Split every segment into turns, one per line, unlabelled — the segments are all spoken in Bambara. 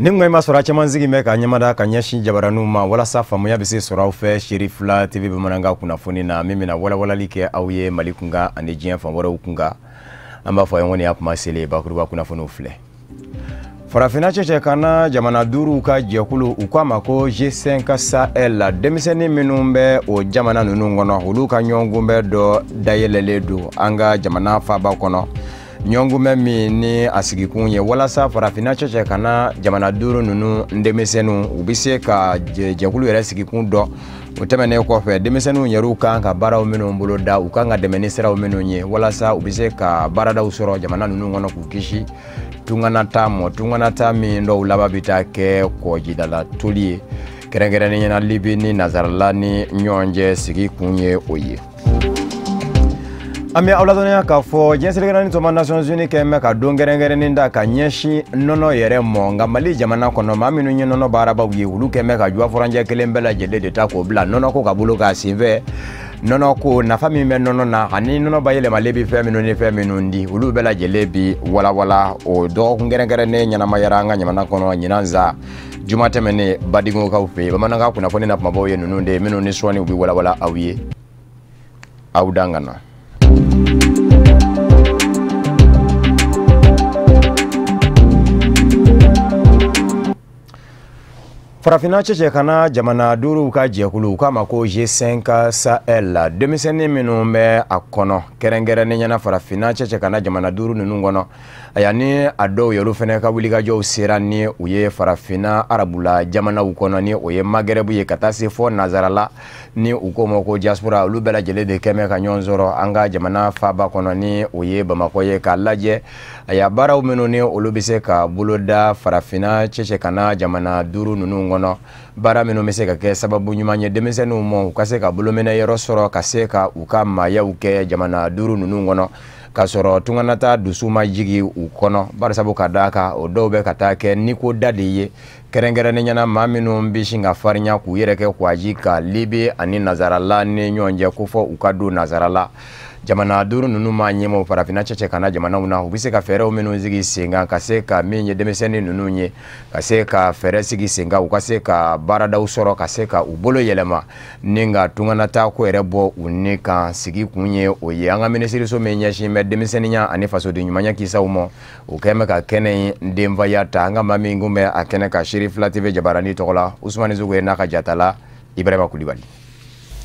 Ni ŋa ma sɔrɔ a caman sigi bɛ ka ɲɛmada ka ɲɛsin jabaraninw ma walasa faamuya bɛ se sɔrɔ aw fɛ Seri Fila TV bamanankan kunnafoni na, min bɛna walawalali kɛ aw ye Mali kunkan ani diɲɛ fan wɛrɛw kunkan. An b'a fɔ a ye ŋɔni ya kuma selen bakuruba kunnafoniw filɛ. Farafinna cɛcɛ kana jamana duuru ka jɛkulu, u k'a ma ko G5 Sahel la, denmisɛnnin minnu bɛ o jamana ninnu kɔnɔ, olu ka ɲɔgɔnkunbɛn dɔ dayɛlɛlen don an ka jamana faaba kɔnɔ. Ɲɔgɔnkunbɛn min ni a sigikun ye walasa farafinna cɛcɛ kana jamana duuru ninnu denmisɛnninw u bɛ se ka jɛkulu yɛrɛ sigikun dɔn. O tɛmɛnen kɔfɛ, denmisɛnninw yɛrɛw kan ka baaraw minnu boloda, u kan ka dɛmɛ ni siraw minnu ye walasa u bɛ se ka baaradaw sɔrɔ jamana ninnu kɔnɔ, k'u kisi tunganata mɔ, tunganata min dɔw laban bɛ taa kɛ kɔjidala toli ye, kɛrɛnkɛrɛnnenya la Libi ni Nazarala ni ɲɔgɔn cɛ. Sigi kun ye o ye. An bɛ aw ladɔnniya k'a fɔ diɲɛ seleke naani tɔnba Nations Unies kɛn bɛ ka don kɛrɛnkɛrɛnnen da ka ɲɛsin nɔnɔ yɛrɛ mɔ. Nka Mali jamana kɔnɔ, maa minnu ye nɔnɔ baarabaw ye, olu kɛn bɛ ka juwa furancɛ kelen bɛɛ lajɛlen de ta k'o bila nɔnɔko ka bolo k'a senfɛ. Nɔnɔ ko nafa min bɛ nɔnɔ na ani nɔnɔ bayɛlɛmalen bɛ fɛn minnu ni fɛn minnu di, olu bɛɛ lajɛlen bi walawala. O dɔgɔkun kɛrɛnkɛrɛnnen ɲɛnamayara an ka jamana kɔnɔ ɲinan sa juma tɛmɛnen Badingokaw fɛ yen. Bamanankan kunnafoni na kumabaw ye ninnu de ye, minnu ni sɔɔni u bɛ walawala aw ye. Aw dan ka na. Farafinna cɛcɛ kana jamana duuru ka jɛkulu, u k'a ma ko G5 Sahel la, denmisɛnnin minnu bɛ a kɔnɔ, kɛrɛnkɛrɛnnenya la farafinna cɛcɛ kana jamana duuru ninnu kɔnɔ, aya ni a dɔw yɛrɛ fana ka wulikajɔw sera ni u ye farafinna arabula jamanaw kɔnɔ, ni o ye Magɛrɛbu ye ka taa se fɔ Nazarala, ni u k'o ma ko diaspora, olu bɛɛ lajɛlen de kɛmɛ ka ɲɔgɔn sɔrɔ an ka jamana faaba kɔnɔ, ni o ye Bamakɔ ye, k'a lajɛ aya baaraw minnu ni olu bɛ se ka boloda farafinna cɛcɛ kana jamana duuru ninnu kɔnɔ, baara minnu bɛ se ka kɛ sababu ɲuman ye denmisɛnninw ma u ka se ka bolominɛ yɔrɔ sɔrɔ, ka se ka u ka maayaw kɛ jamana duuru ninnu kɔnɔ, k'a sɔrɔ tunganata dusu ma jigi u kɔnɔ. Barisabu ka d'a kan, o dɔw bɛ ka taa kɛ niko da de ye, kɛrɛnkɛrɛnnenya la maa minnu bɛ sin ka farinya k'u yɛrɛ kɛ kwaji ka Libi ani Nazarala ni ɲɔgɔn cɛ, ko fɔ u ka don Nazarala. Jamana duuru ninnu maa ɲɛmaaw farafinna cɛcɛ kana jamanaw na, u bɛ se ka fɛɛrɛw minnu sigi sen kan ka se ka min ye denmisɛnnin ninnu ye, ka se ka fɛɛrɛ sigi sen kan u ka se ka baaradaw sɔrɔ, ka se ka u bolo yɛlɛma ni ka tunganata ko yɛrɛ bɔ u ni kan. Sigi kun ye o ye. An ka minisiriso min ɲɛsin bɛ denmisɛnninya ani fasoden ɲumanya kisaw ma, o kɛn bɛ ka kɛnɛ in denfaya ta. An ka maa min kun bɛ a kɛnɛ kan Seri Fila TV jabarani tɔgɔ la, Usumani Zogo ye n'a ka jatala Ibrahima Kulibali.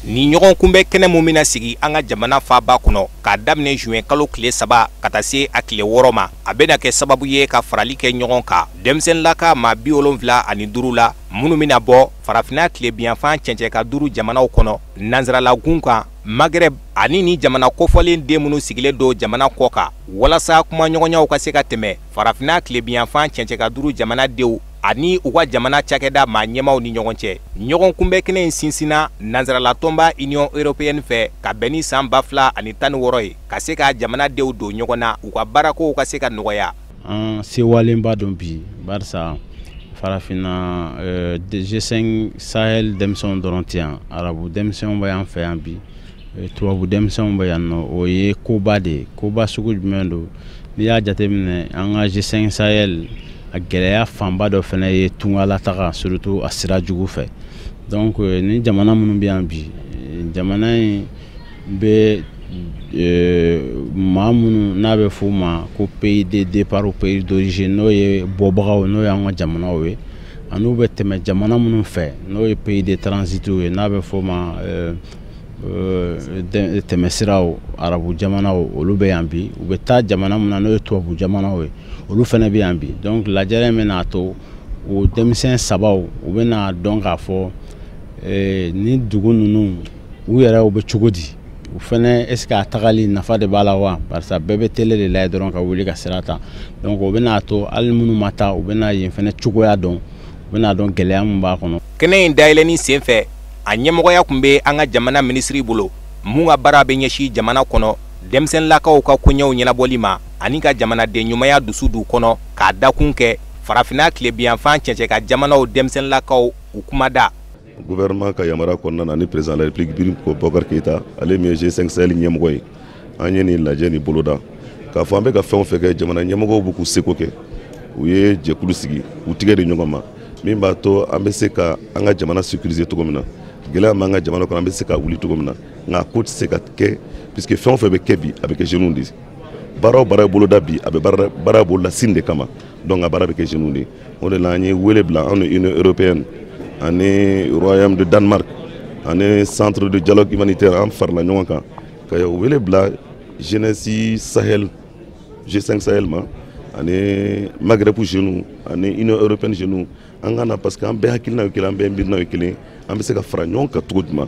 Ni ɲɔgɔn kunbɛn kɛnɛ mun bɛna sigi an ka jamana faaba kɔnɔ k'a daminɛ juin kalo tile 3 ka taa se a tile 6 ma, a bɛna kɛ sababu ye ka farali kɛ ɲɔgɔn kan denmisɛnninlaka maa 75 la, minnu bɛna bɔ farafinna tilebinyanfan cɛncɛn ka duuru jamanaw kɔnɔ, Nansaralagun kan, Maghreb ani ni jamana kofɔlen den minnu sigilen don jamana kɔ kan, walasa kumaɲɔgɔnyaw ka se ka tɛmɛ farafinna tilebinyanfan cɛncɛn ka duuru jamanadenw ani u ka jamana cakɛda maa ɲɛmaaw ni ɲɔgɔn cɛ. Ɲɔgɔn kunbɛn kɛnɛ in sinsinna Nansaralatɔnba Union européenne fɛ ka bɛn ni san 2016 ye, ka se ka jamanadenw don ɲɔgɔn na, u ka baarakow ka se ka nɔgɔya.
An sewalenba don bi, barisa farafinna G5 Sahel denmisɛnw dɔrɔn tɛ yan, arabu denmisɛnw bɛ yan fɛ yan bi, tubabu denmisɛnw bɛ yan nɔ. O ye koba de ye. Koba sugu jumɛn don? N'i y'a jateminɛ, an ka G5 Sahel a gɛlɛya fanba dɔ fana ye tungalataga, surtout a sira jugu fɛ. Donc ni jamana minnu bɛ yan bi, jamana in bɛ maa minnu n'a bɛ f'o ma ko pays de départ ou pays d'origine, n'o ye bɔbagaw, n'o y'an ka jamanaw ye, ani u bɛ tɛmɛ jamana minnu fɛ, n'o ye pays de transit ye, n'a bɛ f'o ma tɛmɛsiraw, arabu jamanaw, olu bɛ yan bi. U bɛ taa jamana min na, n'o ye tubabu jamanaw ye, olu fana bɛ yan bi. Donc lajɛrɛ in bɛna to o denmisɛn sabaw u bɛna dɔn k'a fɔ ni dugu ninnu u yɛrɛ u bɛ cogo di, u fana est ce que a tagali nafa de b'a la wa, barisa bɛɛ bɛ télé de lajɛ dɔrɔn ka wuli ka sira ta. Donc o bɛna to hali minnu ma taa, u bɛna yen fana cogoya dɔn, u bɛna dɔn gɛlɛya min b'a kɔnɔ.
Kɛnɛ in dayɛlɛnni senfɛ, a ɲɛmɔgɔya tun bɛ an ka jamana minisiri bolo, mun ka baara bɛ ɲɛsin jamana kɔnɔ denmisɛnninlakaw ka koɲɛw ɲɛnabɔli ma ani ka jamanaden ɲumanya dusu d'u kɔnɔ, k'a dakun kɛ farafinna tilebinyanfan cɛncɛn ka jamanaw denmisɛnninlakaw u kumada.
Gouvernement ka yamaruya kɔnɔna na, ni président de la République Ibrahim Boubacar Keïta, ale min ye G5 Sahel ɲɛmɔgɔ ye, an ye nin lajɛ nin boloda k'a fɔ an bɛ ka fɛn o fɛn kɛ, jamana ɲɛmɔgɔw b'u k'u seko kɛ. U ye jɛkulu sigi u tigɛ di ɲɔgɔn ma min b'a to an bɛ se ka an ka jamana sécuriser cogo min na, gɛlɛya b'an ka jamana kɔnɔ, an bɛ se ka wuli cogo min na. Nka a ko tɛ se ka kɛ, puisque fɛn o fɛn bɛ kɛ bi, a bɛ kɛ jeunes de ye. Baara o baara boloda bi, a bɛ baara boloda sini de kama. Donc a baara bɛ kɛ jeunes de ye. O de la an ye wele bila anw ni Union européenne ani Royaume de Danemark ani Centre de dialogue humanitaire, an farala ɲɔgɔn kan ka wele bila jeunesse Sahel, G5 Sahel ma, ani Maghreb jeunes ani Union européenne jeunes, an ka na, parce que an bɛɛ hakilina ye kelen, an bɛɛ miirina ye kelen. An bɛ se ka fara ɲɔgɔn kan cogo jumɛn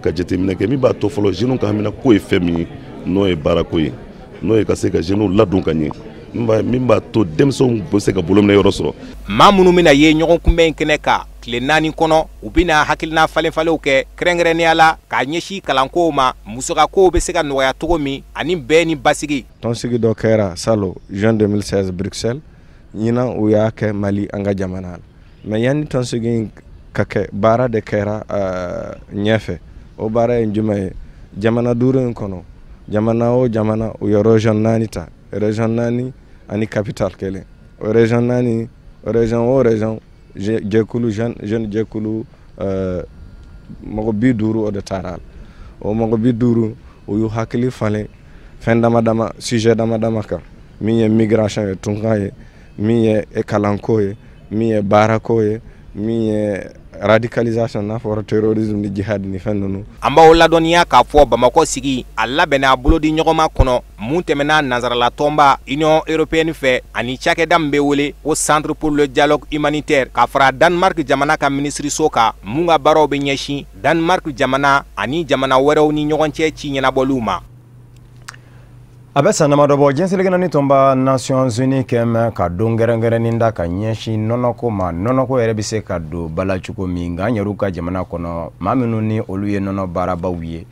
ka jateminɛ kɛ min b'a to fɔlɔ jeunes ka hamina ko ye fɛn min ye, n'o ye baarako ye, n'o ye ka se ka jeunes ladon ka ɲɛ, min b'a to denmisɛnw bɛ se ka bolominɛ yɔrɔ sɔrɔ.
Maa minnu bɛna ye ɲɔgɔn kunbɛn in kɛnɛ kan tile 4 kɔnɔ, u bɛna hakilina falenfalenw kɛ, kɛrɛnkɛrɛnnenya la k'a ɲɛsin kalankow ma, musakakow bɛ se ka nɔgɔya cogo min, ani bɛn ni basigi.
Tɔnsigi dɔ kɛra salon juin 2016 Bruxelles, ɲinan u y'a kɛ Mali, an ka jamana la. Mais yanni tɔnsigi in ka kɛ, baara de kɛra ɲɛfɛ. O baara ye jumɛn ye? Jamana 5 in kɔnɔ, jamana o jamana, u ye région 4 ta, région 4 ani capitale kelen. O région 4, région o région, jɛkulu jeune jɛkulu mɔgɔ 50 o de taara la. O mɔgɔ 50, u y'u hakili falen fɛn dama dama, sujet dama dama kan, min ye migration ye, tunkan ye, min ye kalanko ye, min ye baarako ye, min ye radicalisation, n'a fɔra terrorisme ni jihad ni fɛn ninnu.
An b'aw ladɔnniya k'a fɔ Bamakɔ sigi a labɛnna bolodi ɲɔgɔnma kɔnɔ mun tɛmɛna nansarala tɔnba Union européenne fɛ ani cakɛda min bɛ wele ko Centre pour le dialogue humanitaire, ka fara Danemark jamana ka minisiriso kan mun ka baaraw bɛ ɲɛsin Danemark jamana ani jamana wɛrɛw ni ɲɔgɔn cɛ ci ɲɛnabɔliw ma.
A bɛ san damadɔ bɔ, diɲɛ seleke naani tɔnba Nations Unies kɛmɛ ka don kɛrɛnkɛrɛnnen da ka ɲɛsin nɔnɔko ma. Nɔnɔko yɛrɛ bɛ se ka don ba la cogo min, nka an yɛrɛw ka jamana kɔnɔ, maa minnu ni olu ye nɔnɔ baarabaw ye,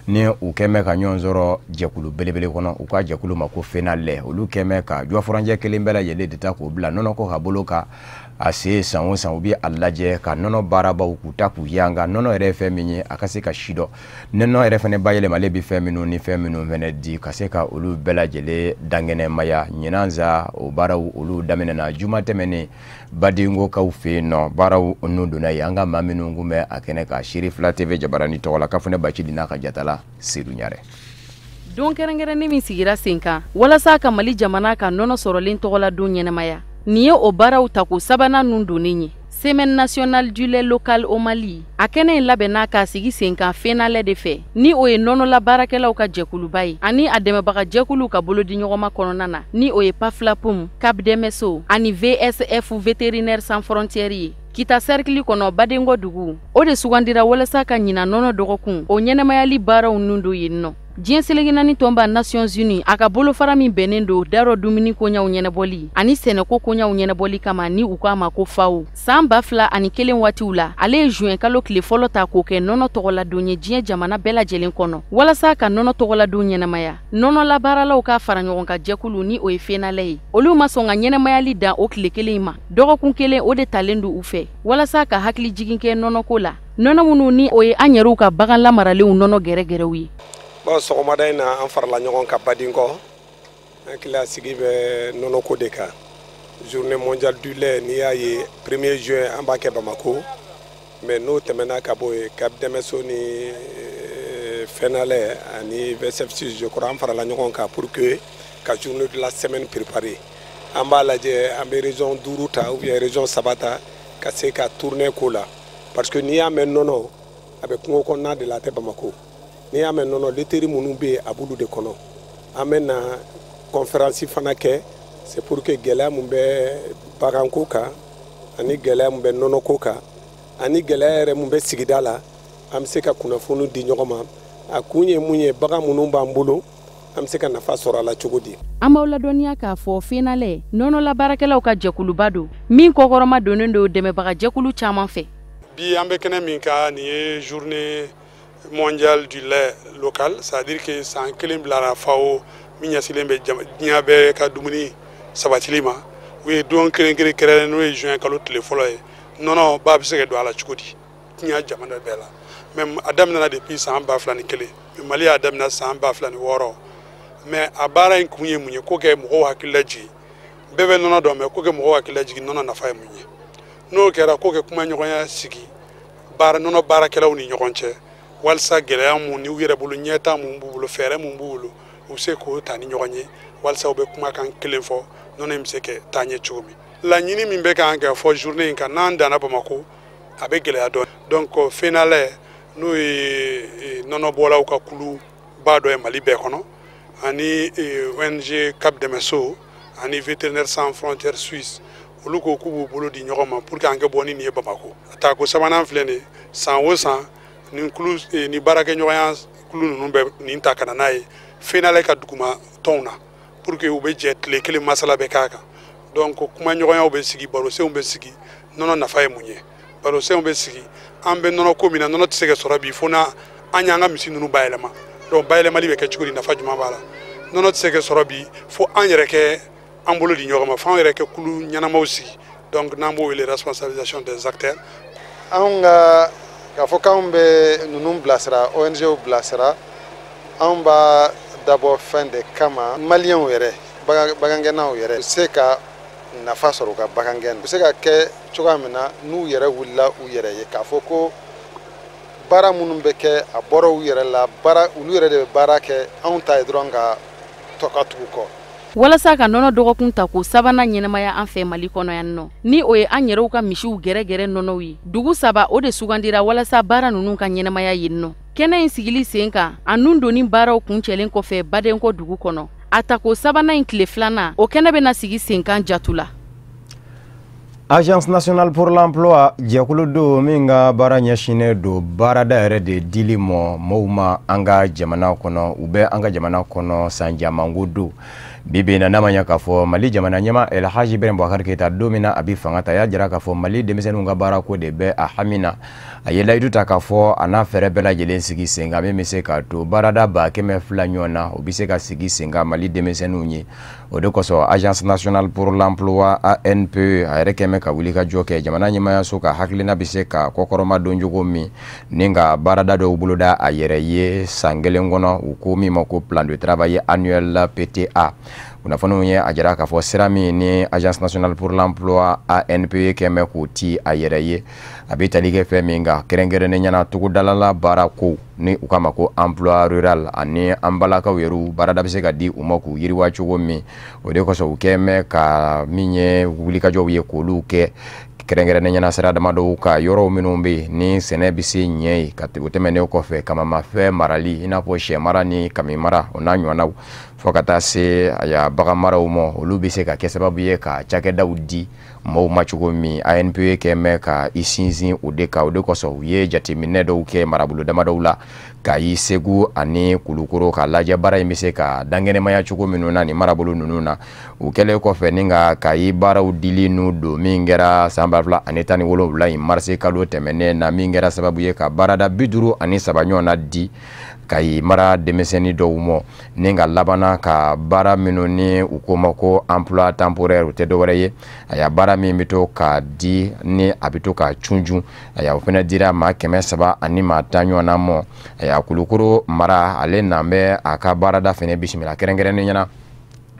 ni u kɛmɛ ka ɲɔgɔn sɔrɔ jɛkulu belebele kɔnɔ, u ka jɛkulu ma ko FENALAIT, olu kɛmɛ ka jɔfurancɛ kelen bɛɛ lajɛlen de ta k'o bila nɔnɔko ka bolo kan. A se san o san, u bɛ a lajɛ ka nɔnɔ baarabaw k'u ta k'u yanga nɔnɔ yɛrɛ ye fɛn min ye, a ka se ka si dɔn, nɔnɔ yɛrɛ fɛnɛ bayɛlɛmalen bɛ fɛn minnu ni fɛn minnu fɛnɛ di, ka se ka olu bɛɛ lajɛlen dankɛnɛmaya. Ɲinan sa, o baaraw olu daminɛna juma tɛmɛnen Badengokaw fɛ yen nɔ. Baaraw n'u donna yen, an ka maa minnu kun bɛ a kɛnɛ kan, Seri Fila TV jabarani tɔgɔ la, Kafunɛ Bacili n'a ka jatala Sedu Ɲarɛ.
Don kɛrɛnkɛrɛnnen min sigira sen kan walasa ka Mali jamana ka nɔnɔ sɔrɔlen tɔgɔla don ɲɛnamaya, nin ye o baaraw tako sabanan nun donnen ye. Semaine nationale du lait local au Mali, a kɛnɛ in labɛnna k'a sigi sen kan FENALAIT de fɛ, ni o ye nɔnɔla baarakɛlaw ka jɛkuluba ye, ani a dɛmɛbaga jɛkuluw ka bolodiɲɔgɔnma kɔnɔna na, ni o ye PAFLAPUM, CAPDMSO ani VSF Vétérinaire sans frontières ye. Kita cercle kɔnɔ Badengo dugu, o de sugandira walasa ka ɲinan nɔnɔ dɔgɔkun o ɲɛnɛmayali baaraw nun don yen nɔ. Diɲɛ seleke naani tɔnba Nations Unies, a ka bolofara min bɛnnen don darɔ dumuni koɲaw ɲɛnabɔli ani sɛnɛko koɲaw ɲɛnabɔli kama, ni u k'a ma ko FAO, san 2001 waatiw la, ale ye juin kalo tile fɔlɔ ta k'o kɛ nɔnɔ tɔgɔladon ye diɲɛ jamana bɛɛ lajɛlen kɔnɔ, walasa ka nɔnɔ tɔgɔladon ɲɛnamaya. Nɔnɔla baaralaw ka fara ɲɔgɔn kan jɛkulu, ni o ye FENALAIT ye, olu ma sɔn ka ɲɛnamayali dan o tile kelen in ma. Dɔgɔkun kelen o de talen don u fɛ walasa ka hakili jigin kɛ nɔnɔko la, nɔnɔ minnu ni o ye an yɛrɛw ka bagan lamaralenw nɔnɔ gɛrɛgɛrɛw ye.
Bon, sɔgɔmada in na, an farala ɲɔgɔn kan Badenkɔ. An hakili sigi bɛ nɔnɔko de kan. Journée mondiale du lait, n'i y'a ye 1er juin an b'a kɛ Bamako, mais n'o tɛmɛna ka bɔ yen, CAPDMSO ni FENALAIT ani VSF6, je crois, an farala ɲɔgɔn kan pour que ka journée de la semaine préparer. An b'a lajɛ, an bɛ région 5 ta ou bien région 3 ta ka se ka tournée k'o la, parce que n'i y'a mɛn nɔnɔ, a bɛ kungo kɔnɔna de la, a tɛ Bamako. N'i y'a mɛn nɔnɔ, laiterie minnu bɛ yen, a b'olu de kɔnɔ. An bɛ na conférence fana kɛ, c'est pour que gɛlɛya mun bɛ baganko kan, ani gɛlɛya mun bɛ nɔnɔko kan, ani gɛlɛya yɛrɛ mun bɛ sigida la, an bɛ se ka kunnafoni di ɲɔgɔn ma. A kun ye mun ye? Bagan minnu b'an bolo, an bɛ se ka nafa sɔrɔ a la cogo di?
An b'aw ladɔnniya k'a fɔ FENALAIT nɔnɔla baarakɛlaw ka jɛkuluba don min kɔkɔrɔma donnen don dɛmɛbaga jɛkulu caman fɛ.
Bi an bɛ kɛnɛ min kan, nin ye journée mondiale du lait local, c'est-à-dire que san kelen bilara FAO min ɲɛsinnen bɛ diɲɛ bɛɛ ka dumuni sabatili ma. U ye don kelen kelen kɛrɛnkɛrɛn, n'o ye juin kalo tile fɔlɔ ye, nɔnɔ ba bɛ se ka don a la cogo di diɲɛ jamana bɛɛ la. Mais a daminɛna depuis san 2001, mais Mali y'a daminɛ san 2006. Mais a baara in kun ye mun ye? Ko kɛ mɔgɔw hakili lajigin. Bɛɛ bɛ nɔnɔ dɔn, mais ko kɛ mɔgɔw hakili lajigin nɔnɔ nafa ye mun ye. N'o kɛra, ko kɛ kumaɲɔgɔnya sigi baara nɔnɔ baarakɛlaw ni ɲɔgɔn cɛ, walasa gɛlɛya mun ni u yɛrɛ bolo, ɲɛta mun b'u bolo, fɛɛrɛ mun b'u bolo, u bɛ se k'o ta ni ɲɔgɔn ye, walasa u bɛ kumakan kelen fɔ, nɔnɔ in bɛ se ka taa ɲɛ cogo min. Laɲini min bɛ k'an kɛ fɔ journée in kan, n'an danna Bamakɔ, a bɛ gɛlɛya dɔɔnin. Donc FENALAIT, n'o ye nɔnɔbɔlaw ka kuluba dɔ ye Mali bɛɛ kɔnɔ, ani ONG Cap Dɛmɛso ani Vétérinaires Sans Frontières Suisse, olu ko k'u b'u bolo di ɲɔgɔn ma pour que an kɛ bɔ ni nin ye Bamakɔ. Tako sabanan filɛ nin ye. San o san, nin kulu ni baarakɛɲɔgɔnya kulu ninnu bɛ nin ta ka na n'a ye FENALAIT ka duguma tɔnw na, pour que u bɛ jɛ tile kelen masala bɛ k'a kan. Donc kumaɲɔgɔnyaw bɛ sigi, barosenw bɛ sigi, nɔnɔ nafa ye mun ye, barosenw bɛ sigi, an bɛ nɔnɔ ko min na, nɔnɔ tɛ se ka sɔrɔ bi fo n'a an y'an ka misi ninnu bayɛlɛma. Donc bayɛlɛmali bɛ kɛ cogo di, nafa jumɛn b'a la? Nɔnɔ tɛ se ka sɔrɔ bi fo an yɛrɛ kɛ an bolo di ɲɔgɔn ma, fo an yɛrɛ kɛ kulu ɲɛnamaw sigi. Donc n'an b'o wele responsabilisation des acteurs.
Anw ka k'a fɔ k'anw bɛ ninnu bilasira, ONG bilasira, anw b'a dabɔ fɛn de kama: Maliyɛnw yɛrɛ, bagangɛnnaw yɛrɛ u se ka nafa sɔrɔ u ka bagangɛn, u bɛ se ka kɛ cogoya min na n'u yɛrɛ wulila u yɛrɛ ye k'a fɔ ko baara minnu bɛ kɛ, a bɔra u yɛrɛ la, baara olu yɛrɛ de bɛ baara kɛ, anw ta ye dɔrɔn ka tɔ ka tugu kɔ.
Walasa ka nɔnɔ dɔgɔkun ta ko sabanan ɲɛnamaya an fɛ Mali kɔnɔ yan nɔ, ni o ye an yɛrɛw ka misiw gɛrɛgɛrɛ nɔnɔw ye, dugu saba o de sugandira walasa baara ninnu ka ɲɛnamaya yen nɔ. Kɛnɛ in sigili sen kan, a nun donni baaraw kuncɛlen kɔfɛ Badenkɔ dugu kɔnɔ, a tako sabanan in tile filanan, o kɛnɛ bɛna sigi sen kan Jatu la.
Agence nationale pour l'emploi, jɛkulu don min ka baara ɲɛsinnen don baarada yɛrɛ de dili mɔ mɔɔw ma an ka jamana kɔnɔ. U bɛ an ka jamana kɔnɔ san jamanko don. Bi bi in na, n'a ma ɲɛ k'a fɔ Mali jamana ɲɛma Elhaji Ibrahim Boubacar Keita, don min na a bɛ fanga ta, a y'a jira k'a fɔ Mali denmisɛnninw ka baarako de bɛ a hami na. A ye layidu ta k'a fɔ a n'a fɛɛrɛ bɛɛ lajɛlen sigi sen kan min bɛ se k'a to baarada 200,000 ɲɔgɔn na, o bɛ se ka sigi sen kan Mali denmisɛnninw ye. O de kosɔn, Agence nationale pour l'emploi, ANPE, a yɛrɛ kɛn bɛ ka wuli ka jɔ kɛ jamana ɲɛmayaso ka hakilina bɛ se ka kɔkɔrɔma don cogo min, ni ka baarada dɔw boloda a yɛrɛ ye san kelen kɔnɔ, u ko min ma ko plan de travail annuel, PTA. Kunnafoniw ye a jira k'a fɔ sira min ni Agence nationale pour l'emploi, ANPE, kɛn bɛ k'o ti a yɛrɛ ye, a bɛ tali kɛ fɛn min kan, kɛrɛnkɛrɛnnen ɲɛna togodala la baarako ni u k'a ma ko emploi rural, ani an balakaw yɛrɛw baarada bɛ se ka di u ma k'u yiriwa cogo min. O de kosɔn, u kɛn bɛ ka min ye wulikajɔw ye k'olu kɛ kɛrɛnkɛrɛnnen ɲɛna sira damadɔw ka yɔrɔw minnu bɛ yen ni sɛnɛ bɛ se ɲɛ ye. Ka o tɛmɛnen kɔfɛ, kamamafɛn marali, i n'a fɔ sɛ mara ni kami mara, o n'a ɲɔgɔnnaw, fo ka taa se aya bagan maraw ma, olu bɛ se ka kɛ sababu ye ka cakɛdaw di mɔgɔw ma cogo min. ANPE kɛn bɛ ka i sinsin o de kan. O de kosɔn, u ye jateminɛ dɔw kɛ marabolo damadɔw la, Kayi, Segu ani Kulukoro, ka lajɛ baara in bɛ se ka dankɛnɛmaya cogo minnu na nin marabolo ninnu na. U kɛlen kɔfɛ ni ka Kayi baaraw dili n'u don min kɛra san 2017 in marisi kalo tɛmɛnen na, min kɛra sababu ye ka baarada 53 ɲɔgɔn na di Kayi mara denmisɛnnin dɔw ma, ni ka labanna ka baara minnu ni u ko ma ko emploi temporaire, o tɛ dɔwɛrɛ ye a y'a baara min bɛ to ka di ni a bɛ to ka cunjun, a y'a o fana dira maa 310 ɲɔgɔn na mɔ. A y'a Kulukoro mara, ale nan bɛ a ka baarada fana bisimila kɛrɛnkɛrɛnnen ɲɛna.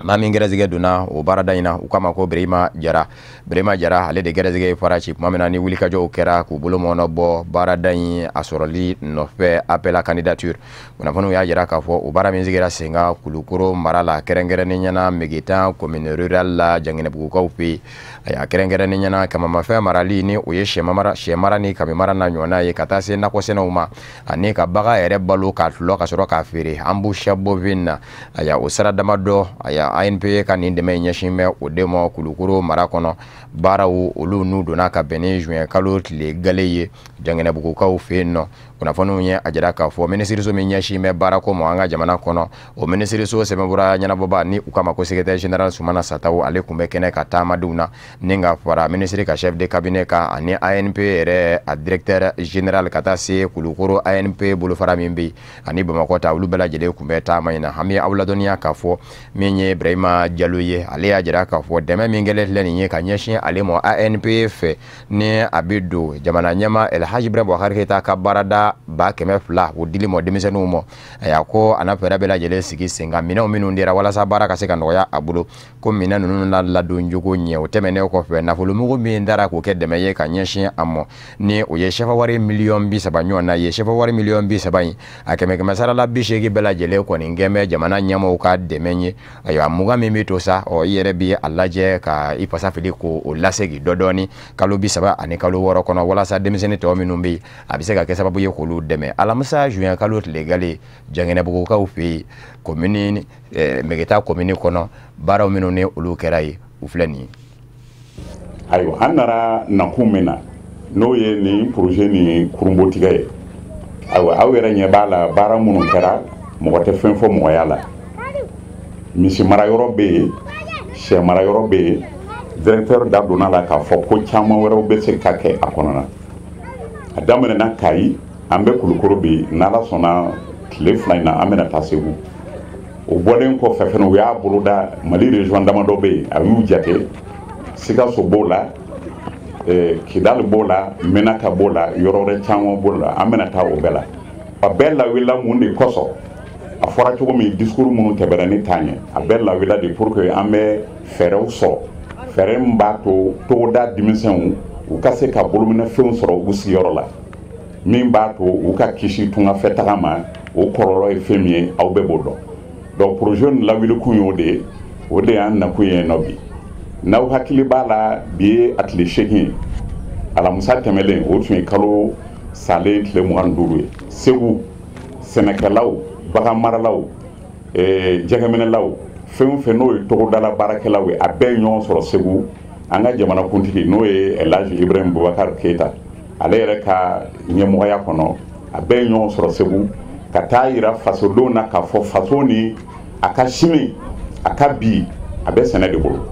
Maa min gɛrɛsɛgɛ donna o baarada in na, u k'a ma ko Berema Jara. Berema Jara, ale de gɛrɛsɛgɛ ye fara ci tuma min na ni wulikajɔw kɛra k'u bolo mɔnɔ bɔ baarada in a sɔrɔli nɔfɛ, appel à candidature. Kunnafoniw y'a jira k'a fɔ o baara min sigira sen kan Kulukoro mara la, kɛrɛnkɛrɛnnen ɲɛna Megetan commune rurale la, Janginɛbugukaw fɛ yen, a y'a kɛrɛnkɛrɛnnen ɲɛna kamamafɛn marali, ni o ye sɛ mara ni kami mara n'a ɲɔgɔnna ye, ka taa se nakɔsɛnɛw ma, ani ka bagan yɛrɛ balo k'a tulɔ ka sɔrɔ k'a feere, embouche bovine na. A y'a o sira damadɔ, a y'a ANPE ka nin dɛmɛ ɲɛsin bɛ o de ma Kulukoro mara kɔnɔ. Baaraw olu n'u donna ka bɛn ni juin kalo tile gale ye Janginɛbugukaw fɛ yen nɔ. Kunnafoniw ye a jira k'a fɔ minisiriso min ɲɛsin bɛ baarako ma an ka jamana kɔnɔ, o minisiriso sɛbɛnfura ɲɛnabɔba, ni u k'a ma ko secrétaire général Sumana Sataw, ale tun bɛ kɛnɛ ka taamadenw na, ni ka fara minisiri ka chef de cabinet kan, ani ANPE yɛrɛ a directeur général, ka taa se Kulukoro ANPE bolofara min bɛ yen ani Bamakɔ ta, olu bɛɛ lajɛlen tun bɛ taama in na. An bɛ aw ladɔnniya k'a fɔ min ye Ibrahima Jalo ye, ale y'a jira k'a fɔ dɛmɛ min kɛlen filɛ nin ye ka ɲɛsin ale ma ANPE fɛ, ni a bɛ don jamana ɲɛma Elhaji Ibrahim Boubacar Keita ka baarada sefa 200,000 o dili mɔ denmisɛnninw ma. A ko a n'a fɛɛrɛ bɛɛ lajɛlen sigi sen kan, minɛnw minnu dira walasa baara ka se ka nɔgɔya a bolo, ko minɛn ninnu na ladon cogo ɲɛ. O tɛmɛnen kɔfɛ, nafolomugu min dara k'o kɛ dɛmɛ ye ka ɲɛsin a ma, ni o ye sefa wari miliyɔn 30 ɲɔgɔn na ye. Sefa wari miliyɔn 30 in, a 100 sara la 80 bɛɛ lajɛlen kɔni kɛn bɛ jamana ɲɛmɔgɔw ka dɛmɛ ye. Ayiwa, 20 min bɛ to sa, ɔ i yɛrɛ bi a lajɛ ka i fasa fili k'o lasegin dɔ dɔɔni kalo 30 ani kalo 6 kɔnɔ, walasa denmisɛnnin tɔ minnu bɛ yen, a bɛ se ka kɛ sababu ye k'olu dɛmɛ. Alamisa juin kalo tile gale, Jangɛnɛbugukaw fɛ yen, komini Megeta komini kɔnɔ, baaraw minnu ni olu kɛra yen, u filɛ nin ye.
Ayiwa, an nana nakun min na, n'o ye nin projet nin kurunbotigɛ ye. Ayiwa, aw yɛrɛ ɲɛ b'a la, baara minnu kɛra, mɔgɔ tɛ fɛn fɔ mɔgɔya la. Misi mara yɔrɔ bɛ yen, sɛ mara yɔrɔ bɛ yen. Directeur da donna la k'a fɔ ko caman wɛrɛw bɛ se ka kɛ a kɔnɔna. A daminɛna Kayi, an bɛ Kulukoro bi, n'Ala sɔnna tile 2 in na an bɛna taa Segu. O bɔlen kɔfɛ fɛnɛ, u y'a boloda Mali région damadɔ bɛ yen, a y'u jate. Sikaso b'o la, Kidali b'o la, Menaka b'o la, yɔrɔ wɛrɛ caman b'o la, an bɛna taa o bɛɛ la. A bɛɛ lawulila mun de kosɔn? A fɔra cogo min, discours minnu tɛmɛna ni taa ɲɛ, a bɛɛ lawulila de pour que an bɛ fɛɛrɛw sɔrɔ, fɛɛrɛ min b'a to togoda denmisɛnw u ka se ka bolominɛfɛnw sɔrɔ u sigiyɔrɔ la, min b'a to u ka kisi tungafɛ taga ma. O kɔlɔlɔ ye fɛn min ye, aw bɛɛ b'o dɔn. Donc projet nin lawulikun y'o de ye, o de y'an nakun ye nɔ bi. N'aw hakili b'a la, bi ye a tile 8 ye. Alamisa tɛmɛlen, o tun ye kalo salen tile 25 ye. Segu sɛnɛkɛlaw, bagan maralaw, jɛgɛminɛlaw, fɛn o fɛn n'o ye togodala baarakɛlaw ye, a bɛɛ ye ɲɔgɔn sɔrɔ Segu. An ka jamanakuntigi, n'o ye El Hadj Ibrahim Boubacar Keita, ale yɛrɛ ka ɲɛmɔgɔya kɔnɔ, a bɛɛ ye ɲɔgɔn sɔrɔ Segu ka taa yira fasodenw na k'a fɔ faso ni a ka sini, a ka bi, a bɛ sɛnɛ de bolo.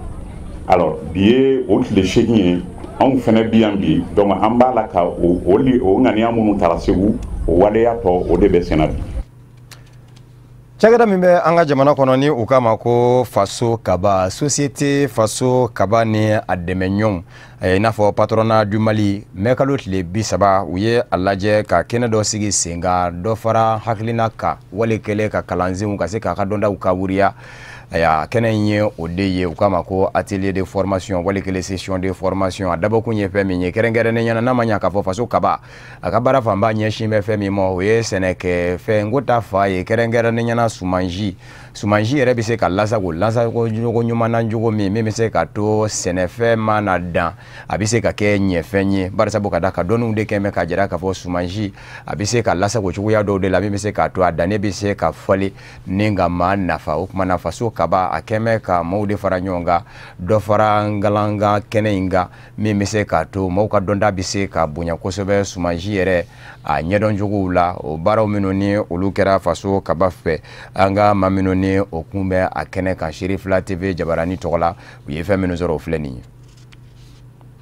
Alors bi ye o tile 8 ye, anw fɛnɛ bi yan bi. Donc an b'a la ka o ŋaniya minnu taara Segu, o waleya tɔ, o de bɛ sɛnɛ bi.
Cakɛda min bɛ an ka jamana kɔnɔ ni u k'a ma ko Faso Kaba, société Faso Kaba ni a dɛmɛɲɔgɔnw, i n'a fɔ patronat du Mali, mɛ kalo tile 30, u ye a lajɛ ka kɛnɛ dɔ sigi sen kan, dɔ fara hakilina kan, wale kɛlen ka kalansenw ka se k'a ka dɔndaw ka wuriya. Aya, kɛnɛ in ye o de ye, u k'a ma ko atelier de formation, wale kelen session de formation. A dabɔkun ye fɛn min ye kɛrɛnkɛrɛnnenya na, n'a ma ɲa k'a fɔ Faso Kaba a ka baara fanba ɲɛsin bɛ fɛn min ma, o ye sɛnɛkɛfɛn ko ta fa ye, kɛrɛnkɛrɛnnenya na sumansi. Sumansi yɛrɛ bɛ se ka lasago lasago ɲuman na cogo min bɛ se ka to sɛnɛfɛn mana dan, a bɛ se ka kɛ ɲɛfɛn ye. Barisabu ka da ka dɔnniw de kɛn bɛ ka jira k'a fɔ sumansi a bɛ se ka lasago cogoya dɔw de la, min bɛ se k'a to a dannen bɛ se ka falen ni ka maa nafa. O tuma na Faso Kaba a kɛn bɛ ka maaw de fara ɲɔgɔn kan, dɔ fara ngalanga kɛnɛ in kan, min bɛ se k'a to maaw ka dɔnta bɛ se ka bonya kosɛbɛ sumansi yɛrɛ a ɲɛdɔn cogow la. O baaraw minnu ni olu kɛra Faso Kaba fɛ, an ka maa minnu ni o kun bɛ a kɛnɛ kan, Serifila TV jabarani tɔgɔ la, u ye fɛn minnu sɔrɔ, o filɛ nin ye.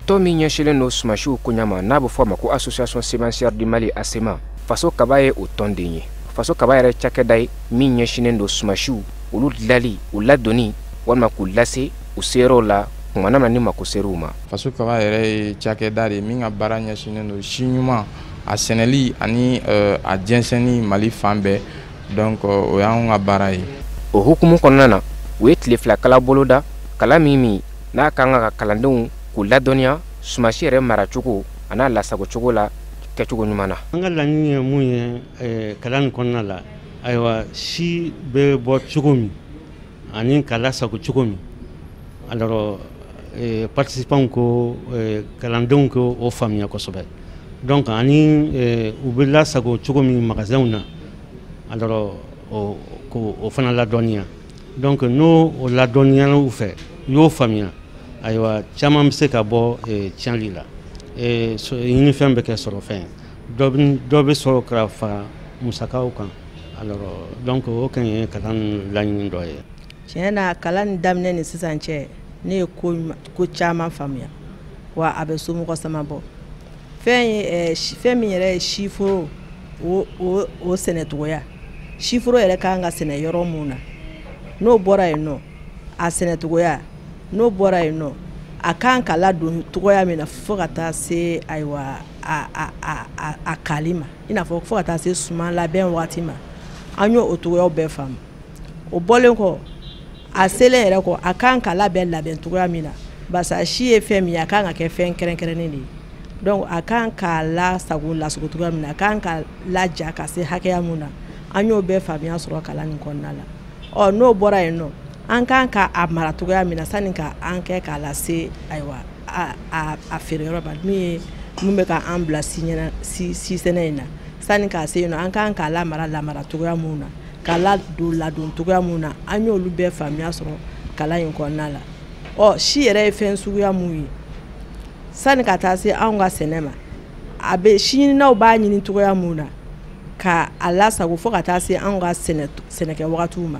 Tɔn min ɲɛsinlen don sumasiw koɲa ma, n'a bɛ fɔ a ma ko Association semencière du Mali ASEMA, Faso Kaba ye o tɔnden ye. Faso Kaba yɛrɛ cakɛda ye min ɲɛsinnen don sumasiw olu dilali, u ladonni walima k'u lase u seyɔrɔw la kumana na ni mako ser'u ma.
Faso Kaba yɛrɛ ye cakɛda de ye min ka baara ɲɛsinnen don si ɲuman a sɛnɛli ani a jɛnsɛnni Mali fan bɛɛ. Donc o y'anw ka baara ye.
O hukumu kɔnɔna na, u ye tile 2 kala boloda, kala min n'a kan ka kalandenw k'u ladɔnniya sumasi yɛrɛ maracogo a n'a lasagocogo la kɛcogo ɲuman na.
An ka laɲini ye mun ye kalan nin kɔnɔna la, ayiwa, si bɛ bɔ cogo min ani ka lasago cogo min, alors participants ko kalandenw ko o faamuya kosɛbɛ. Donc ani u bɛ lasago cogo min magasinw na, alors o fana ladɔnniya. Donc n'o o ladɔnniyara u fɛ, u y'o faamuya, ayiwa, caman bɛ se ka bɔ tiɲɛli la. Ɲinifɛn bɛ kɛ sɔrɔfɛn ye, dɔ bɛ sɔrɔ ka fara musakaw kan. Alors donc o kan ye kalan laɲini dɔ ye.
Tiɲɛ na, kalan nin daminɛ ni sisan cɛ, ne ye ko caman faamuya, wa a bɛ somɔgɔ sama bɔ. Fɛn min yɛrɛ ye siforo o sɛnɛcogoya, siforo yɛrɛ kan ka sɛnɛ yɔrɔ mun na, n'o bɔra yen nɔ, a sɛnɛcogoya, n'o bɔra yen nɔ, A kan ka ladon cogoya min na fo ka taa se ayiwa a kali ma, i n'a fɔ fo ka taa se suman labɛn waati ma, an y'o cogoyaw bɛɛ faamu. O bɔlen kɔ, a selen yɛrɛ kɔ, a kan ka labɛn cogoya min na, barisa si ye fɛn min ye, a kan ka kɛ fɛn kɛrɛnkɛrɛnnen de ye. Donc a kan k'a lasago lasago cogoya min na, a kan ka laja ka se hakɛya mun na, an y'o bɛɛ faamuya sɔrɔ kalan nin kɔnɔna la. Ɔ n'o bɔra yen nɔ, an kan ka a mara cogoya min na sani ka an kɛ k'a lase ayiwa a feere yɔrɔ ma, min ye mun bɛ ka an bila si sɛnɛ in na, sani k'a se yen nɔ, an kan k'a lamara cogoya mun na, k'a ladon cogoya mun na, an y'olu bɛɛ faamuya sɔrɔ kalan in kɔnɔna la. Ɔ si yɛrɛ ye fɛn suguya mun ye, sani ka taa se anw ka sɛnɛ ma, a bɛ si ɲininaw b'a ɲini cogoya mun na ka a lasago fo ka taa se anw ka sɛnɛkɛ wagatiw ma,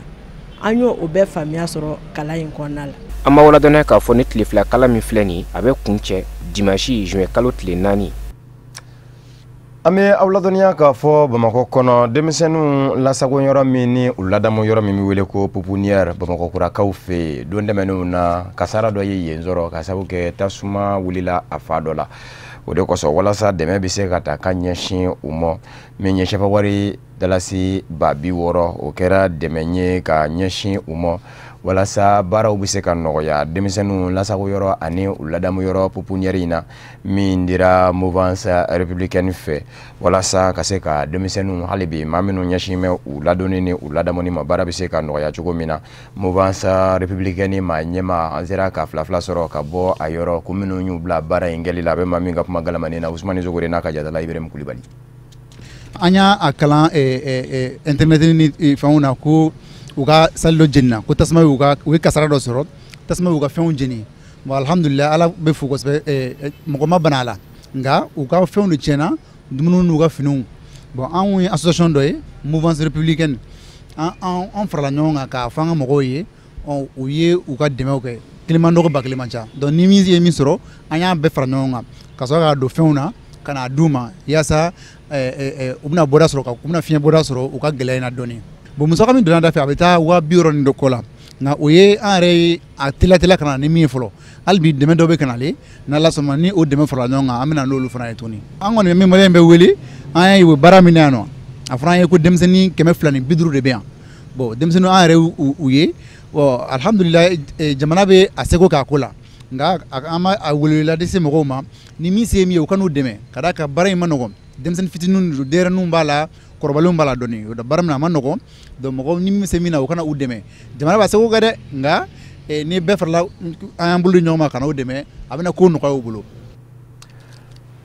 an y'o o bɛɛ faamuya sɔrɔ kalan in kɔnɔna la.
An b'aw ladɔnniya k'a fɔ ni tile fila kalan min filɛ nin ye, a bɛ kuncɛ dimanche juin kalo tile 4.
An bɛ aw ladɔnniya k'a fɔ Bamakɔ kɔnɔ denmisɛnninw lasago yɔrɔ min ni u ladamu yɔrɔ min bɛ wele ko pouponnière Bamakɔ kurakaw fɛ yen, don tɛmɛnenw na kasara dɔ ye yen sɔrɔ ka sababu kɛ tasuma wulila a fa dɔ la. O de kosɔn walasa dɛmɛ bɛ se ka ta ka ɲɛsin u ma, min ye sɛfɛwari dalasi 60,000, o kɛra dɛmɛ ye ka ɲɛsin u ma walasa baaraw bɛ se ka nɔgɔya denmisɛnninw lasago yɔrɔ ani u ladamu yɔrɔ pouponnière in na, min dira Mouvance républicaine fɛ walasa ka se ka denmisɛnninw hali bi maa minnu ɲɛsin bɛ u ladonni ni u ladamuni ma, baara bɛ se ka nɔgɔya cogo min na. Mouvance républicaine maa ɲɛmaa, an sera ka fila fila sɔrɔ ka bɔ a yɔrɔ ko minnu y'u bila baara in kɛli la. A bɛ maa min ka kuma galamani na, Usumani Sogore n'a ka jatala Ibrahim Kulibali.
An y'a kalan internet ni fɛnw na ko u ka salle dɔ jenina, ko tasuma y'u ka, u ye kasara dɔ sɔrɔ, tasuma y'u ka fɛnw jeni. Bon alhamdulillah, Ala bɛ fo kosɛbɛ, mɔgɔ ma bana a la, nka u ka fɛnw de tiɲɛna, dumuniw n'u ka finiw. Bon anw ye association dɔ ye, Mouvance républicaine, an farala ɲɔgɔn kan k'a fɔ an ka mɔgɔw ye, u ye u ka dɛmɛw kɛ. Kelen man dɔgɔ, ba kelen man ca. Donc ni min ye min sɔrɔ, an y'a bɛɛ fara ɲɔgɔn kan ka sɔrɔ k'a don fɛnw na ka n'a d'u ma, yaasa u bɛna bɔda sɔrɔ, u bɛna fiɲɛ bɔda sɔrɔ u ka gɛlɛya in na dɔɔni. Bon musaka min donna da fɛ, a bɛ taa 60,000 ni dɔ kɔ la, nka o ye an yɛrɛ ye a teliya ka na ni min ye fɔlɔ. Hali bi dɛmɛ dɔ bɛ ka nalen, n'Ala sɔnna ni o dɛmɛ farala ɲɔgɔn kan, an bɛna n'olu fana ye tuguni. An kɔni bɛ min maliyɛn bɛ wele, an ye baara min na yan nɔ, a fɔra an ye ko denmisɛnnin 250 de bɛ yan. Bon denmisɛnninw an yɛrɛ u ye, bon alhamdulilayi jamana bɛ a seko k'a ko la, nka an b'a wele ladi se mɔgɔw ma, ni min se ye min ye, u ka n'u dɛmɛ ka d'a kan baara in ma nɔgɔn. Denmisɛnnin fitininw don, denyɛrɛninw b'a la, kɔrɔbalenw b'a la dɔɔni. O baara min a ma nɔgɔn, donc mɔgɔw ni min se min na, u kana u dɛmɛ. Jamana b'a seko kɛ dɛ, nka ni bɛɛ farala an y'an bolo di ɲɔgɔn ma ka n'u dɛmɛ, a bɛna ko nɔgɔya u bolo.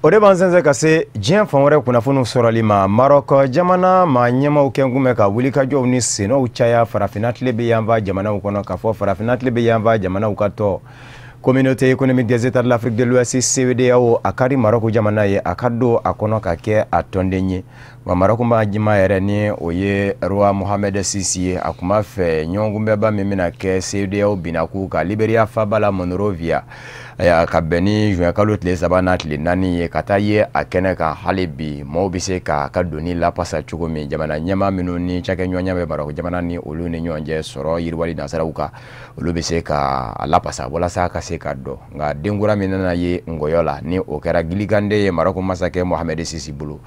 O de b'an sɛnsɛn ka se diɲɛ fan wɛrɛ kunnafoniw sɔrɔli ma. Maroc jamana maa ɲɛmaw kɛn kun bɛ ka wulikajɔw ni sennɔw caya farafinna tile bɛ yanfan jamanaw kɔnɔ, k'a fɔ farafinna tile bɛ yanfan jamanaw ka tɔ Communauté économique des États de l'Afrique de l'Ouest CEDEAO, a ka di Maroc jamana ye a ka don a kɔnɔ ka kɛ a tɔnden ye. Wa Maroc maa ɲɛmaa yɛrɛ ni o ye Roi Mohamed VI ye, a kun b'a fɛ ɲɔgɔnkunbɛnba min bɛna kɛ CEDEAO binakun kan Liberia faaba la Monrovia, ka bɛn ni juin kalo tile 3 n'a tile 4 ye, ka taa ye a kɛnɛ kan. Hali bi maaw bɛ se k'a ka doni lapasa cogo min, jamana ɲɛmaa minnu ni cakɛɲɔgɔnya bɛ Maroc jamana ni olu ni ɲɔgɔn cɛ sɔrɔ yiriwali nasiraw kan, olu bɛ se ka a lapasa walasa ka se ka dɔn. Nka denkura min nana ye ngɔyɔ la, ni o kɛra gilikande ye Maroc masakɛ Mohamed VI bolo,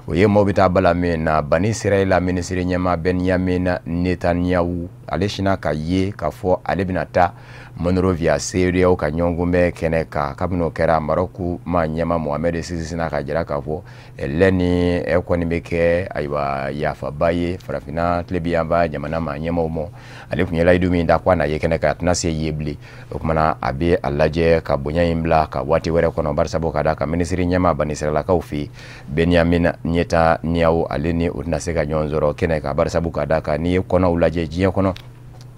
o ye maaw bɛ taa bala min na Bani Israɛla minisiri ɲɛmaa Benyamin Netanyahu, ale sina ka ye k'a fɔ ale bɛna taa Monrovia CEDEAO ka ɲɔgɔnkunbɛn kɛnɛ kan. Kabini o kɛra, Maroc maa ɲɛmaa Mohamed VI sina ka jira k'a fɔ lɛ ni kɔni bɛ kɛ ayiwa yafaba ye farafinna tilebinyanfan jamana maa ɲɛmaaw ma. Ale tun ye layidu min da ko a na ye kɛnɛ kan, a tɛna se ye bilen. O kumana a bɛ a lajɛ ka bonya in bila ka waati wɛrɛ kɔnɔ, barisabu ka d'a kan minisiri ɲɛmaa Bani Israɛlakaw fɛ yen Benyamin Netanyahu, ale ni o tɛna se ka ɲɔgɔn sɔrɔ kɛnɛ kan, barisabu ka d'a kan n'i ye kɔnɔw lajɛ diɲɛ kɔnɔ,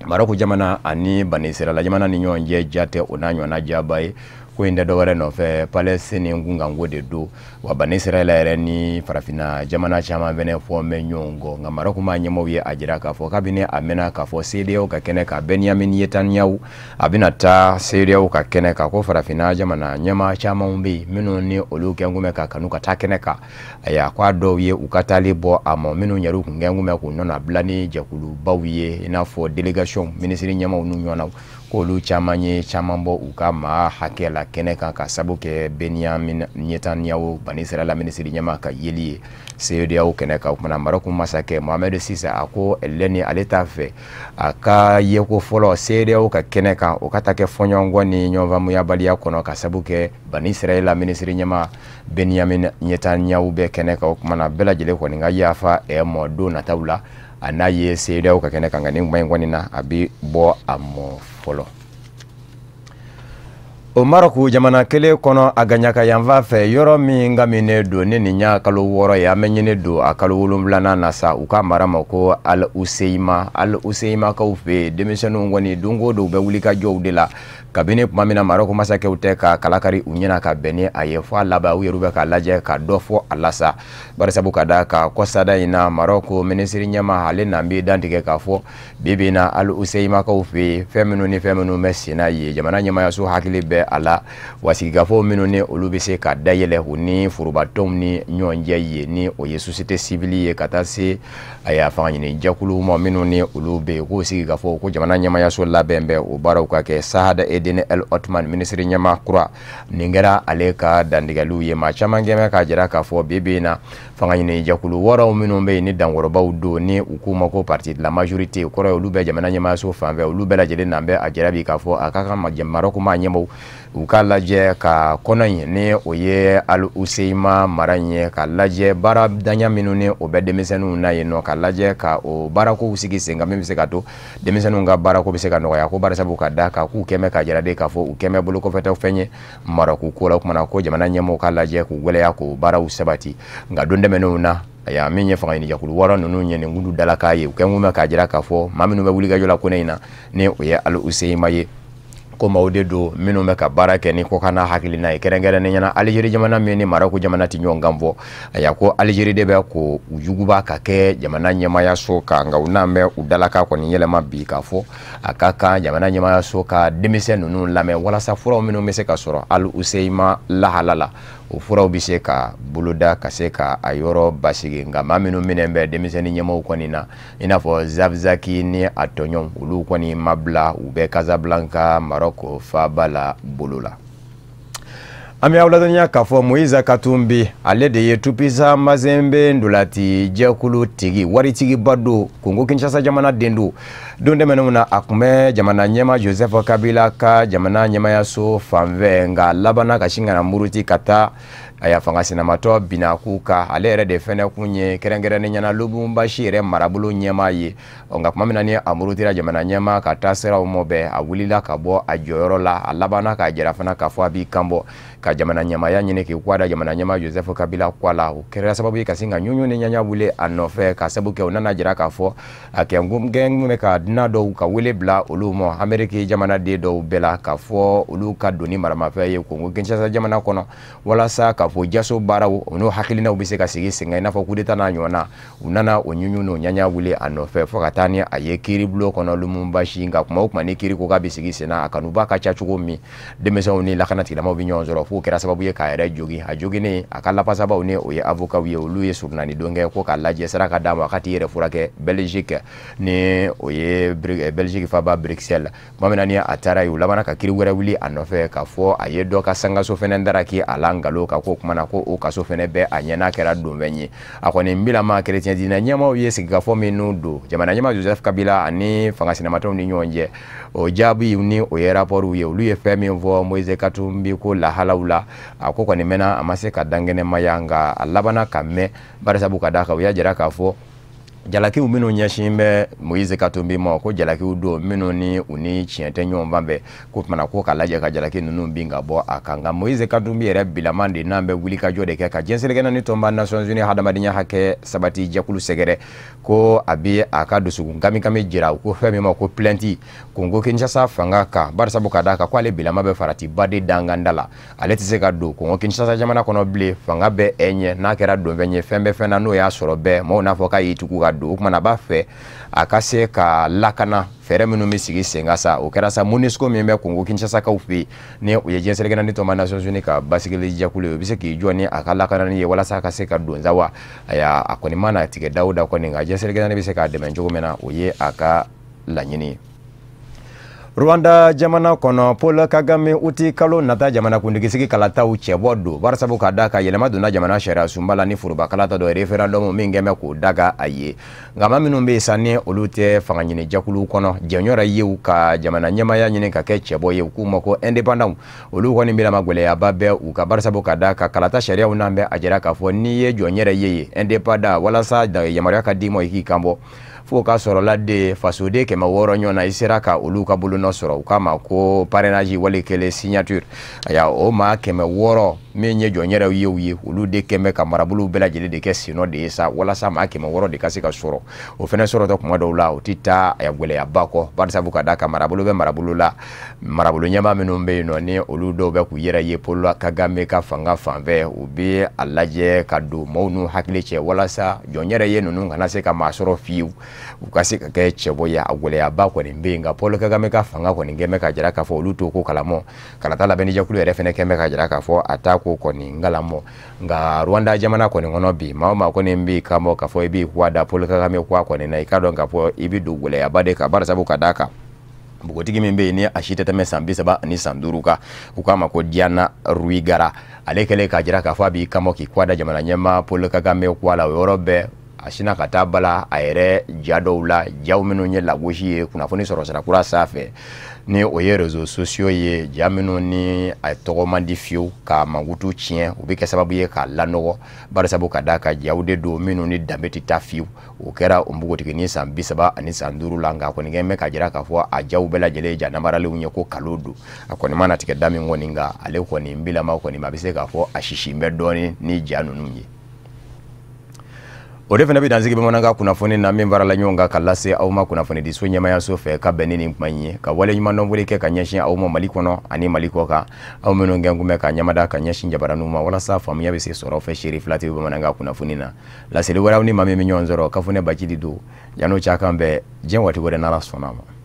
Maroc jamana ani Bani Israɛla jamana ni ɲɔgɔn cɛ ja tɛ o n'a ɲɔgɔnna jaba ye. Ko in tɛ dɔwɛrɛ nɔfɛ, Palestine kunkanko de don. Wa Bani Israɛla yɛrɛ ni farafinna jamana caman fɛnɛ fɔ bɛ ɲɔgɔn kɔ. Nka Maroc maa ɲɛmaaw ye a jira k'a fɔ kabini a mɛnna k'a fɔ CEDEAO ka kɛnɛ kan Benyamin Netanyahu a bɛna taa CEDEAO ka kɛnɛ kan, ko farafinna jamana ɲɛmaa caman bɛ yen minnu ni olu kɛn kun bɛ ka kanu ka taa kɛnɛ kan. Ayiwa, ko a dɔw ye u ka taali bɔ a ma, minnu yɛrɛ kun kɛn kun bɛ k'u nɔ bila ni jɛkulubaw ye, i n'a fɔ délégation minisiri ɲɛmaaw n'u ɲɔgɔnnaw, K'olu caman ye caman bɔ u ka maa hakɛ la kɛnɛ kan ka sabu kɛ Benyamin Netanyahu Bani Israɛla minisiri ɲɛmaa ka yeli ye CEDEAO kɛnɛ kan. O kumana Maroc masakɛ Mohamed VI a ko lɛni ale t'a fɛ a ka yeko fɔlɔ CEDEAO ka kɛnɛ kan o ka ta kɛ fɔɲɔgɔnkɔ ni ɲɔgɔnfaamuyabaliya kɔnɔ ka sabu kɛ Bani Israɛla minisiri ɲɛmaa Benyamin Netanyahu bɛ kɛnɛ kan. O kumana bɛɛ lajɛlen kɔni ka yafa mɔ don nataw la a n'a ye CEDEAO ka kɛnɛ kan, nka nin kuma in kɔni na a bɛ bɔ a mɔ fɔlɔ. O Maroc jamana kelen kɔnɔ a gaɲaka yanfan fɛ yɔrɔ min ka minɛ don ni nin y'a kalo 6 ye, an bɛ ɲini don a kalo 7nan na sa, u ka mara ma ko Al Hoceima. Al Hoceimakaw fɛ yen denmisɛnninw kɔni don o don u bɛ wuli ka jɔw de la kabini tuma min na Maroc masakɛw tɛ ka kalakari u ɲɛna ka bɛn ni a ye fo a laban u yɛrɛ bɛ k'a lajɛ ka dɔ fɔ a la sa. Barisabu ka d'a kan kɔsada in na Maroc minisiri ɲɛmaa ale n'an bɛ dantigɛ k'a fɔ bi bi in na Al Hoceimakaw fɛ yen fɛn minnu ni fɛn minnu bɛ sen na yen, jamana ɲɛmaayaso hakili bɛ a la wa sigikafɔ minnu ni olu bɛ se ka dayɛlɛ u ni forobatɔnw ni ɲɔgɔn cɛ yen, ni o ye société civile ye ka taa se a fanga ɲini jɛkuluw ma minnu ni olu bɛ yen, k'o sigikafɔ ko jamana ɲɛmaayaso labɛn bɛ o baaraw ka kɛ. Sahada Edine El Otman minisiri ɲɛmaa kura nin kɛra ale ka dantigɛliw ye. Maa caman kɛmɛ k'a jira k'a fɔ bi bi in na fanga ɲini jɛkulu wɔɔrɔw minnu bɛ yen ni dankɔrɔbaw don ni u k'u ma ko parti de la majorité kɔrɔ ye olu bɛ jamana ɲɛmaayaso fan fɛ, olu bɛɛ lajɛlen n'an bɛ a jira bi k'a fɔ a ka kan Maroc maa ɲɛmaaw u k'a lajɛ ka kɔnɔ in ni o ye Al Hoceima mara in ye, k'a lajɛ baara daɲa minnu ni o bɛ denmisɛnninw na yen nɔ, k'a lajɛ ka o baarakow sigi sen kan min bɛ se ka to denmisɛnninw ka baarako bɛ se ka nɔgɔya. Ko barisabu ka d'a kan k'u kɛmɛ k'a jira de k'a fɔ u kɛmɛ bolokɔfɛtɔ fɛn ye Maroc ko la. O kumana ko jamana ɲɛmaaw k'a lajɛ k'u gɛlɛya k'o baaraw sabati. Nka don tɛmɛnenw na aya min ye fanga ɲini jɛkulu wɔɔrɔ ninnu ye nin kundu dalakan ye, u kɛn kun bɛ k'a jira k'a fɔ maa minnu bɛ wulikajɔ la kɔnɛ in na ni o ye Al Hoceima ye, ko maaw de don minnu bɛ ka baara kɛ ni kɔkanna hakilina ye, kɛrɛnkɛrɛnnenya la Algérie jamana min ni Maroc jamana tɛ ɲɔgɔn kan fɔ. Aya ko Algérie de bɛ ko u juguba ka kɛ jamana ɲɛmaayaso kan, nka u n'an bɛ u dalakan kɔni yɛlɛma bi k'a fɔ a ka kan jamana ɲɛmaayaso ka denmisɛn ninnu lamɛn walasa furaw minnu bɛ se ka sɔrɔ Al Hoceima lahala la, o furaw bɛ se ka boloda ka se ka a yɔrɔ basigi. Nka maa minnu minɛ bɛ denmisɛnnin ɲɛmaaw kɔni na i n'a fɔ Zafzaki ni a tɔɲɔgɔnw, olu kɔni ma bila, u bɛ Casablanca Maroc faaba la bolo la. An bɛ aw ladɔnniya k'a fɔ Moïse Katumbi ale de ye Tupisa Mazembe ndolati jɛkulu tigi waritigiba don, Congo Kinshasa jamana den don. Don tɛmɛnenw na a tun bɛ jamana ɲɛmaa Joseph Kabila ka jamana ɲɛmaayaso fanfɛ, nka a labanna ka sin ka na muruti ka taa aya fanga sinamatɔ binna k'u kan. Ale yɛrɛ de fɛnɛ kun ye kɛrɛnkɛrɛnnenya la Lubumbashi yɛrɛ marabolo ɲɛmaa ye. Nka tuma min na ni a murutira jamana ɲɛmaa ka taa siraw mɔ bɛɛ, a wulila ka bɔ a jɔyɔrɔ la. A labanna k'a jira fana k'a fɔ a b'i kan bɔ ka jamana ɲɛmaaya ɲini k'i kɔ da jamana ɲɛmaa Joseph Kabila kɔ la. O kɛra sababu ye ka sin ka ɲuɲu ni ɲaɲa wuli a nɔfɛ, ka sababu kɛ u nana jira k'a fɔ a kɛ bɛ ka dunan dɔw ka wele bila olu ma Ameriki jamanaden dɔw bɛɛ la k'a fɔ olu ka don ni maramafɛn ye Congo Kinshasa jamana kɔnɔ walasa k'a fɔ jaso baaraw n'o hakilinaw bɛ se ka sigi sen kan i n'a fɔ coup d'état n'a ɲɔgɔnna. U nana o ɲuɲu n'o ɲaɲa wuli a nɔfɛ fo ka taa ni a ye kiiribulon kɔnɔ Lubumbashi. Nka kuma o kuma ni kiiri ko k'a bɛ sigi sen na, a kanuba ka ca cogo min denmisɛnw ni lakanatigilamaaw bɛ ɲɔgɔn sɔrɔ, f'o kɛra sababu ye k'a yɛrɛ jogin. A joginnen a ka lafasabaw ni o ye avocat ye, olu ye surunani don kɛ ko k'a lajɛ sira ka d'a ma a ka t'i yɛrɛ furakɛ Belgique ni o ye Belgique faaba Bruxelles. Tuma min na ni a taara yen, u labanna ka kiiri wɛrɛ wuli a nɔfɛ k'a fɔ a ye dɔ ka sangaso fɛnɛ daraki a la nkalon kan, ko kuma na ko o kaso fɛnɛ bɛ a ɲɛ n'a kɛra donfɛn ye. A kɔni bilama chrétien diinɛ ɲɛmaaw ye sigikafɔ minnu don jamana ɲɛmaa Joseph Kabila ani fanga sinamatɔw ni ɲɔgɔn cɛ, o jaabi ni o ye rapport ye, olu ye fɛn min fɔ Moïse Katumbi ko lahalaw la, a ko kɔni mɛnna a ma se ka dankɛnɛmaya, nka a labanna ka mɛn barisabu ka d'a kan u y'a jira k'a fɔ jalakiw minnu ɲɛsin bɛ Moïse Katumbi ma, ko jalakiw don minnu ni u ni tiɲɛ tɛ ɲɔgɔn fan fɛ, ko tumana ko k'a lajɛ ka jalaki ninnu bin ka bɔ a kan. Nka Moïse Katumbi yɛrɛ bilaman de n'an bɛ wulikajɔ de kɛ ka diɲɛ seleke naani tɔnba Nations Unies hadamadenya hakɛ sabati jɛkulu sɛgɛrɛ, ko a bɛ a ka dusukun kamikami jira u ko fɛn min ma ko plainte Congo Kinshasa fanga kan, barisabu ka d'a kan k'ale bilama bɛ faratiba de danganda la, ale tɛ se ka don Congo Kinshasa jamana kɔnɔ bilen, fanga bɛ ɛ ɲɛ n'a kɛra donfɛn ye fɛn bɛ fɛn na n'o y'a sɔrɔ bɛɛ maaw n'a fɔ k'a y'i tugu ka don. O kumana a b'a fɛ a ka se ka lakana fɛɛrɛ minnu bɛ sigi sen kan sa, o kɛra sa MONUSCO min bɛ Congo Kinshasakaw fɛ yen ni o ye diɲɛ seleke naani tɔnba Nations Unies ka basigili jɛkulu ye, o bɛ se k'i jɔ ni a ka lakanani ye walasa a ka se ka don sa wa. Ayiwa a kɔni mana tigɛ da o da kɔni, nka diɲɛ seleke naani bɛ se k'a dɛmɛ cogo min na, o ye a ka laɲini ye. Rwanda jamana kɔnɔ, Paul Kagame uti kalo nata jamanakuntigisigi kalataw cɛbɔ don, barisabu ka da ka yɛlɛma donna jamana sariya sunba la ni foroba kalata dɔ référendum min kɛn bɛ k'o daga a ye. Nka maa minnu bɛ yen sa, ni olu tɛ fanga ɲini jɛkulu kɔnɔ, jɛɲɔgɔn ye u ka jamana ɲɛmaaya ɲini ka kɛ cɛbɔ ye, u k'u ma ko indépendant, olu kɔni bɛna ma gɛlɛyaba bɛ u ka, barisabu ka da ka kalata sariyaw n'an bɛ a jira k'a fɔ n'i ye jɔn yɛrɛ ye indépendant, walasa yamaruya ka d'i ma i k'i kan bɔ, fo ka sɔrɔ la de fasoden 600 ɲɔgɔn na, i sera ka olu ka bolonɔ sɔrɔ, u k'a ma ko parrainage wali kelen signature. Aya, o maa 600 min ye jɔn yɛrɛw ye, u ye olu de kɛn bɛ ka marabolow bɛɛ lajɛlen de kɛ senɔ de ye sa, walasa maa 600 de ka se ka sɔrɔ. O fɛnɛ sɔrɔtɔ kuma dɔw la, o ti taa a gɛlɛyaba kɔ, barisabu ka da ka marabolo bɛ marabolo la, marabolo ɲɛmaa minnu bɛ yen nɔ, ni olu dɔw bɛ k'u yɛrɛ ye Paul Kagame ka fanga fanfɛ, u bɛ a lajɛ ka don maaw n'u hakili cɛ walasa jɔn yɛrɛ ye ninnu kana se ka maa sɔrɔ fiyewu, u ka se ka kɛ cɛbɔ ye. A gɛlɛyaba kɔni bɛ yen, nka Paul Kagame ka fanga kɔni kɛn bɛ ka jira k'a fɔ olu t'o ko kalamɔ. Kalata labɛnnijɛkulu yɛrɛ fɛnɛ kɛn bɛ ka jira k'a fɔ a t'a ko kɔni ngalamɔ. Nka Rwanda jamana kɔni kɔnɔ bi, maa o maa kɔni b'i kan bɔ k'a fɔ i b'i kuwa da Paul Kagame kuwa kɔni na, i k'a dɔn k'a fɔ i bɛ don gɛlɛyaba de kan, barisabu ka d'a kan npogotigi min bɛ yen ni a si tɛ tɛmɛ san 35 kan, u k'a ma ko Diana Rwigara, ale kɛlen k'a jira k'a fɔ a b'i kan bɔ k'i kuwa da jamana ɲɛmaa Paul Kagame kuwa la, o yɔrɔ bɛɛ a sina ka taa bala a yɛrɛ ja dɔw la, jaw minnu ye lagosi ye kunnafoni sɔrɔ sira kura sanfɛ, ni o ye réseaux sociaux ye, ja minnu ni a tɔgɔ man di fiyewu, ka mankutu tiɲɛ, u bɛ kɛ sababu ye k'a lanɔgɔ, barisabu ka d'a ka jaw de don minnu ni danbe tɛ taa fiyewu. O kɛra o npogotiginin san 35 la, nka a kɔni kɛn bɛ ka jira k'a fɔ a jaw bɛɛ lajɛlen ja namaralenw ye ko kalo don. A kɔni mana tigɛ da min kɔni nka ale kɔni bilama kɔni a bɛ se k'a fɔ a sisi bɛ dɔɔnin ni ja ninnu ye. O de fana bɛ dansigi bamanankan kunnafoni na min baarala ɲɔgɔn kan ka lase aw ma kunnafonidiso ɲɛmayaso fɛ ka bɛn ni nin kuma in ye, ka waleɲumandɔn kɛ ka ɲɛsin aw ma Mali kɔnɔ ani Mali kɔ kan, aw minnu kɛn kun bɛ ka ɲɛmada ka ɲɛsin jabaraninw ma walasa faamuya bɛ se sɔrɔ fɛ Seri Fila TV bamanankan kunnafoni na. Laseli wɛrɛw ni maa min bɛ ɲɔgɔn sɔrɔ, Kafunɛ Bacili don. Yan'o cɛ, a kan bɛn diɲɛ waati wɛrɛ n'Ala sɔnna a ma.